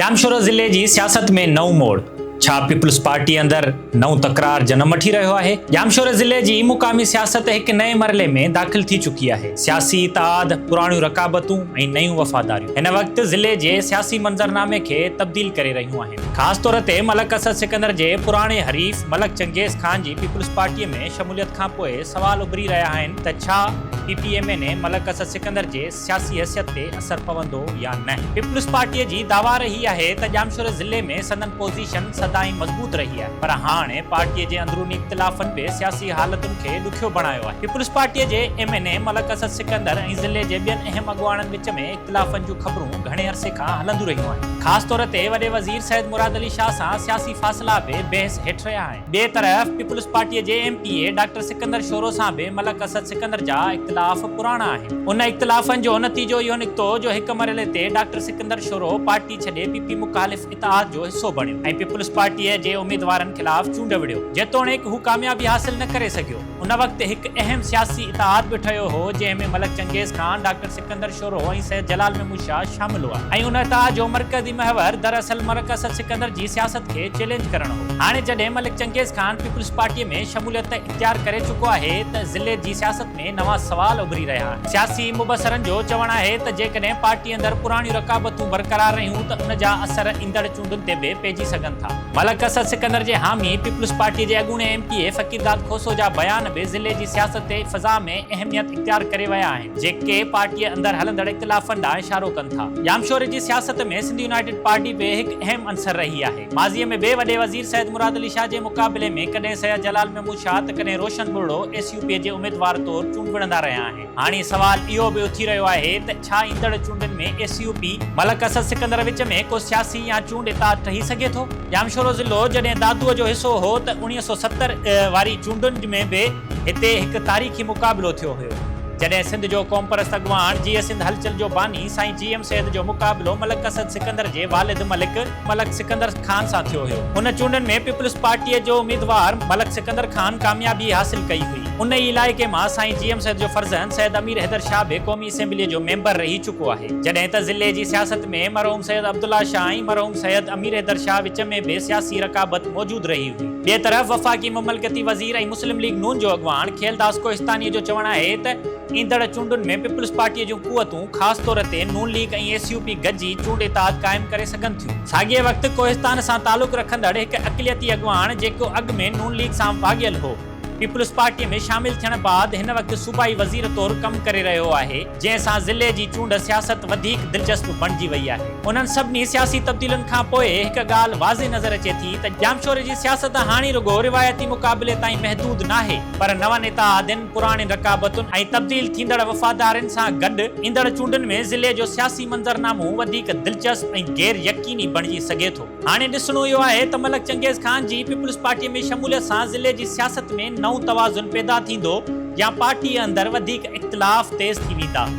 ڄامشورو ضلعي جي سياست ۾ نئون موڙ، ڇا پيپلز پارٽي اندر نئون تڪرار جنم وٺي رهيو آهي؟ ڄامشوري ضلعي جي مقامي سياست هڪ نئين مرحلي ۾ داخل ٿي چڪي آهي. سياسي اتحاد، پراڻيون رقابتون ۽ نيون وفاداريون هن وقت ضلعي جي سياسي منظرنامي کي تبديل ڪري رهيون آهن. خاص طور تي ملڪ اسد سڪندر جي پراڻي حريف ملڪ چنگيز خان جي پيپلز پارٽي ۾ شموليت کانپوء سوال اڀري رهيا آهن ته ڇا P P M N A Malik Asad Sikandar جي سياسي حيثيت تي اثر پوندو يا نه. پيپلز پارٽيء جي دعويٰ رهي آهي ته ڄامشوري ضلعي ۾ سندن پوزيشن سدائين مضبوط رهي آهي پر هاڻ پارٽيء جي اندروني اختلافن به سياسي حالتن کي ڏکيو بڻايو آهي. پيپلز پارٽيء جي M N A Malik Asad Sikandar ۽ ضلعي جي ٻين اهم اڳواڻن وچ ۾ اختلافن جون خبرون گهڻي عرصي کان هلنديون رهيون آهن. خاص طور تي وڏي وزير سيد مراد علي شاهه سان سياسي فاصلا به بحث هيٺ رهيا آهن. ٻئي طرف پيپلز پارٽيء جي M P A doctor Sikandar Shoro سان به ملڪ اسد سڪندر جا اختلاف پراڻا آهن. ان اختلافن جو نتيجو اهو نڪتو جو هڪ مرحلي تي ڊاڪٽر سڪندر شورو پارٽي ڇڏي پي پي مخالف اتحاد جو حصو بڻيو ۽ پيپلز پارٽيء جي اميدوارن خلاف چونڊ وڙهيو. جيتوڻيڪ هو ڪاميابي حاصل نه ڪري سگهيو. ان وقت هڪ اهم سياسي اتحاد به ٺهيو هو جنهن ۾ ملڪ چنگيز خان، ڊاڪٽر سڪندر شورو ۽ سيد جلال محمود شاهه شامل هئا ۽ ان اتحاد جو مرڪزي محور دراصل ملڪ اسد سڪندر جي سياست کي چئلينج ڪرڻ هو. هاڻي جڏهن ملڪ چنگيز خان پيپلز پارٽيء ۾ شموليت اختيار ڪري چڪو آهي ته ضلعي جي سياست ۾ نوان سوال اڀري رهيا آهن. سياسي مبصرن جو چوڻ آهي ته جيڪڏهن پارٽي اندر پراڻيون رقابتون برقرار رهيون ته ان جا اثر ايندڙ چونڊن تي به پئجي سگهن ٿا. ملڪ اسد سڪندر جي حامي پيپلز پارٽي جي اڳوڻي M P A Faqir Dad Khoso جا بيان به ضلعي جي سياست تي فضا ۾ اهميت اختيار ڪري ويا آهن، جيڪي پارٽيء اندر هلندڙ اختلافن ڏانهن اشارو ڪن ٿا. ڄامشوري جي سياست ۾ سنڌ يونائيٽيڊ پارٽي به هڪ اهم عنصر رهي آهي. ماضيء ۾ به وڏي وزير سيد مراد علي شاهه جي مقابلي ۾ ڪڏهن سيد جلال محمود شاهه ته ڪڏهن روشن ٻرڙو ايس يو پي جي اميدوار طور چونڊ وڙهندا رهيا آهن. هاڻي سوال اهو به اٿي رهيو آهي ته ڇا ايندڙ چونڊن ۾ S U P, Malik Asad Sikandar وچ ۾ ڪو سياسي يا چونڊ اتحاد ٺهي سگهي ٿو؟ ڄامشورو ضلعو جڏهن دادوء جو حصو هو ته 1970 واري چونڊن ۾ به هتي هڪ تاريخي مقابلو ٿيو هيو، جڏهن سنڌ جو قومپرست اڳواڻ جيئي سنڌ هلچل جو باني سائين جي ايم سيد جو مقابلو ملڪ اسد سڪندر جي والد ملڪ ملڪ سڪندر خان سان ٿيو هيو. ان چونڊن ۾ پيپلز پارٽيء جو اميدوار ملڪ سڪندر خان ڪاميابي حاصل ڪئي هئي. ان ئي علائقي مان سائين جي ايم سيد جو فرزند سيد امير حيدر شاهه به قومي اسيمبليء جو ميمبر رهي چڪو آهي. جڏهن ته ضلعي جي سياست ۾ مرحوم سيد عبدالله شاهه ۽ مرحوم سيد امير حيدر شاهه وچ ۾ به سياسي رقابت موجود رهي هئي. ٻئي طرف وفاقي مملڪتي وزير ۽ مسلم ليگ نون جو اڳواڻ کيل داس ڪوهستانيء جو چوڻ آهي ته ايندڙ چونڊن ۾ پيپلز پارٽيء جون قوتون خاص طور تي نون ليگ ۽ ايس يو پي گڏجي چونڊ اتحاد قائم ڪري سگهن ٿيون. ساڳئي وقت ڪوهستان سان تعلق رکندڙ هڪ اقليتي اڳواڻ جيڪو اڳ ۾ نون ليگ سان واڳيل هو، پيپلز پارٽيء ۾ شامل ٿيڻ بعد هن وقت صوبائي وزير طور ڪم ڪري رهيو آهي، جنهن سان ضلعي جي چونڊ سياست وڌيڪ دلچسپ بڻجي وئي آهي. انهن سڀني سياسي تبديلين کان پوء هڪ ڳالهه واضح نظر اچي ٿي ته ڄامشوري جي سياست هاڻي رڳو روايتي مقابلي تائين محدود ناهي، پر نون اتحادين، پراڻين رقابتن ۽ تبديل ٿيندڙ وفادارين سان گڏ ايندڙ چونڊن ۾ ضلعي جو سياسي منظرنامو وڌيڪ دلچسپ ۽ غير يقيني بڻجي سگهي ٿو. هاڻي ڏسڻو اهو آهي ته ملڪ چنگيز خان جي پيپلز پارٽيء ۾ شموليت سان ضلعي جي سياست ۾ نئون توازن پيدا ٿيندو يا پارٽيء اندر وڌيڪ اختلاف تيز ٿي ويندا.